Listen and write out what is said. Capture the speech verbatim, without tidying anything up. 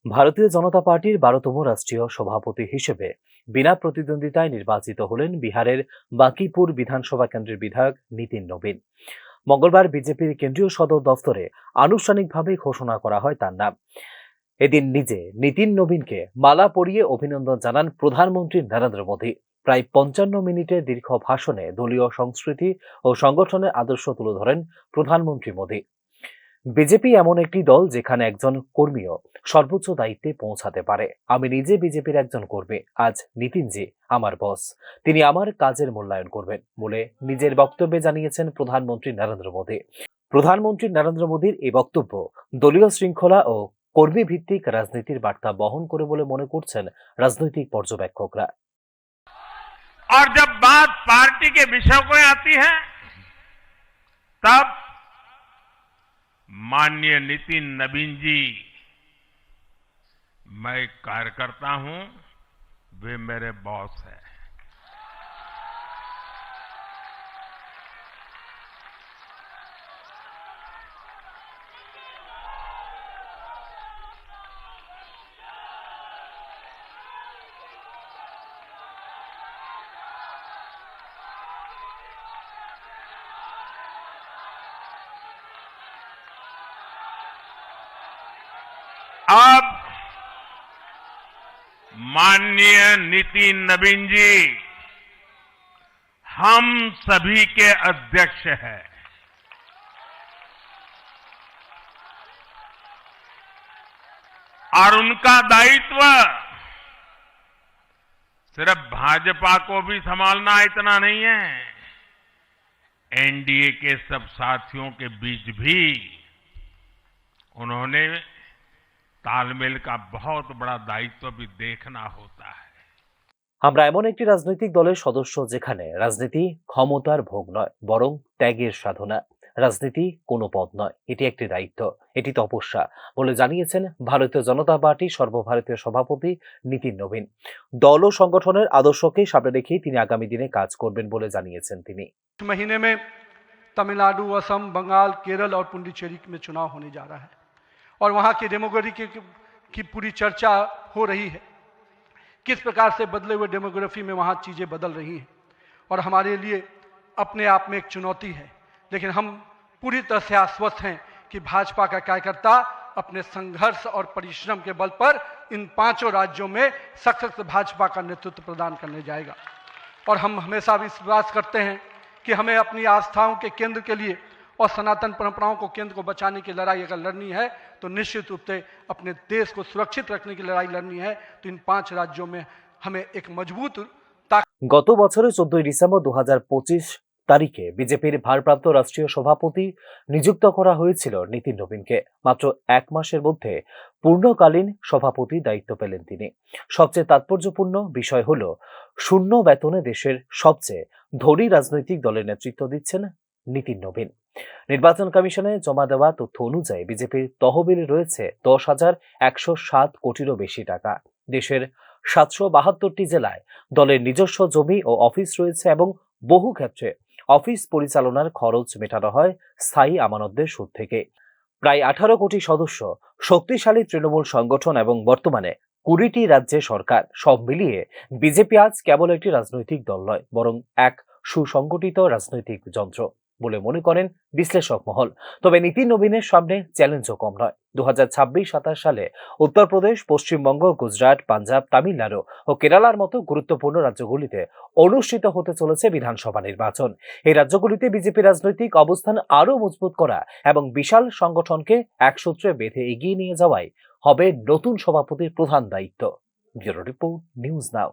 ভারতীয় জনতা পার্টির বারোতম রাষ্ট্রীয় সভাপতি হিসেবে বিনা প্রতিদ্বন্দ্বিতায় নির্বাচিত হলেন বিহারের বাঁকিপুর বিধানসভা কেন্দ্রের বিধায়ক নীতিন নবীন। মঙ্গলবার বিজেপির কেন্দ্রীয় সদর দফতরে আনুষ্ঠানিকভাবে ঘোষণা করা হয় তার নাম। এদিন নিজে নীতিন নবীনকে মালা পরিয়ে অভিনন্দন জানান প্রধানমন্ত্রী নরেন্দ্র মোদী। প্রায় পঞ্চান্ন মিনিটের দীর্ঘ ভাষণে দলীয় সংস্কৃতি ও সংগঠনের আদর্শ তুলে ধরেন প্রধানমন্ত্রী মোদী। বিজেপি এমন একটি দল, যেখানে একজন কর্মীও সর্বোচ্চ দায়িত্বে পৌঁছাতে পারে। আমি নিজে বিজেপির একজন কর্মী। আজ নীতিনজি আমার বস, তিনি আমার কাজের মূল্যায়ন করবেন বলে নিজের বক্তব্যে জানিয়েছেন প্রধানমন্ত্রী নরেন্দ্র মোদী। প্রধানমন্ত্রী নরেন্দ্র মোদীর এই বক্তব্য দলীয় শৃঙ্খলা ও কর্মী ভিত্তিক রাজনীতির বার্তা বহন করে বলে মনে করছেন রাজনৈতিক পর্যবেক্ষকরা। और जब बात पार्टी के विषय को आती है, तब माननीय नितिन नवीन जी, मैं कार्यकर्ता हूं, वे मेरे बॉस हैं। अब माननीय नितिन नवीन जी हम सभी के अध्यक्ष हैं और उनका दायित्व सिर्फ भाजपा को भी संभालना इतना नहीं है, एनडीए के सब साथियों के बीच भी उन्होंने तालमेल का बहुत बड़ा दायित्व भी देखना होता है। আমরা এমন একটি রাজনৈতিক দলের সদস্য, যেখানে রাজনীতি ক্ষমতার ভোগ নয়, বরং ত্যাগের সাধনা। রাজনীতি কোনো পদ নয়, এটি একটি দায়িত্ব, এটি তপস্যা বলে জানিয়েছেন ভারতীয় জনতা পার্টি সর্বভারতীয় সভাপতি নীতিন নবীন। দল ও সংগঠনের আদর্শকে সামনে রেখেই তিনি আগামী দিনে কাজ করবেন বলে জানিয়েছেন তিনি। महीने में तमिलनाडु, असम, बंगाल, केरल और पुडुचेरी में चुनाव होने जा रहा है और वहाँ की डेमोग्राफी की, की पूरी चर्चा हो रही है। किस प्रकार से बदले हुए डेमोग्राफी में वहाँ चीज़ें बदल रही हैं और हमारे लिए अपने आप में एक चुनौती है, लेकिन हम पूरी तरह से आश्वस्त हैं कि भाजपा का कार्यकर्ता अपने संघर्ष और परिश्रम के बल पर इन पांचों राज्यों में सशक्त भाजपा का नेतृत्व प्रदान करने जाएगा। और हम हमेशा विश्वास करते हैं कि हमें अपनी आस्थाओं के केंद्र के लिए और सनातन परंपराओं को केंद्र को बचाने की लड़ाई अगर लड़नी है तो निश्चित रूप से अपने देश को सुरक्षित रखने की लड़ाई लड़नी है तो इन पांच राज्यों में हमें एक मजबूत গত বছরের চোদ্দই ডিসেম্বর দু হাজার পঁচিশ তারিখে বিজেপির ভারপ্রাপ্ত রাষ্ট্রীয় সভাপতি নিযুক্ত করা হয়েছিল নীতিন নবীনকে। মাত্র এক মাসের মধ্যে পূর্ণকালীন সভাপতি দায়িত্ব পেলেন তিনি। সবচেয়ে তাৎপর্যপূর্ণ বিষয় হল, শূন্য বেতনে দেশের সবচেয়ে ধনী রাজনৈতিক দলের নেতৃত্ব দিচ্ছেন নীতিন নবীন। নির্বাচন কমিশনে জমা দেওয়া তথ্য অনুযায়ী বিজেপির তহবিল রয়েছে দশ হাজার একশো সাত কোটিরও বেশি টাকা। দেশের সাতশো বাহাত্তরটি জেলায় দলের নিজস্ব জমি ও অফিস রয়েছে এবং বহু ক্ষেত্রে অফিস পরিচালনার খরচ মেটানো হয় স্থায়ী আমানতদের সুদ থেকে। প্রায় আঠারো কোটি সদস্য, শক্তিশালী তৃণমূল সংগঠন এবং বর্তমানে কুড়িটি রাজ্যে সরকার, সব মিলিয়ে বিজেপি আজ কেবল একটি রাজনৈতিক দল নয়, বরং এক সুসংগঠিত রাজনৈতিক যন্ত্র বলে মনে করেন বিশ্লেষক মহল। তবে নীতিন নবীনের সামনে চ্যালেঞ্জও কম নয়। দু হাজার ছাব্বিশ সাতাশ সালে উত্তরপ্রদেশ, পশ্চিমবঙ্গ, গুজরাট, পাঞ্জাব, তামিলনাড়ু ও কেরালার মতো গুরুত্বপূর্ণ রাজ্যগুলিতে অনুষ্ঠিত হতে চলেছে বিধানসভা নির্বাচন। এই রাজ্যগুলিতে বিজেপি রাজনৈতিক অবস্থান আরও মজবুত করা এবং বিশাল সংগঠনকে এক সূত্রে বেঁধে এগিয়ে নিয়ে যাওয়াই হবে নতুন সভাপতির প্রধান দায়িত্ব। Bureau report, news now.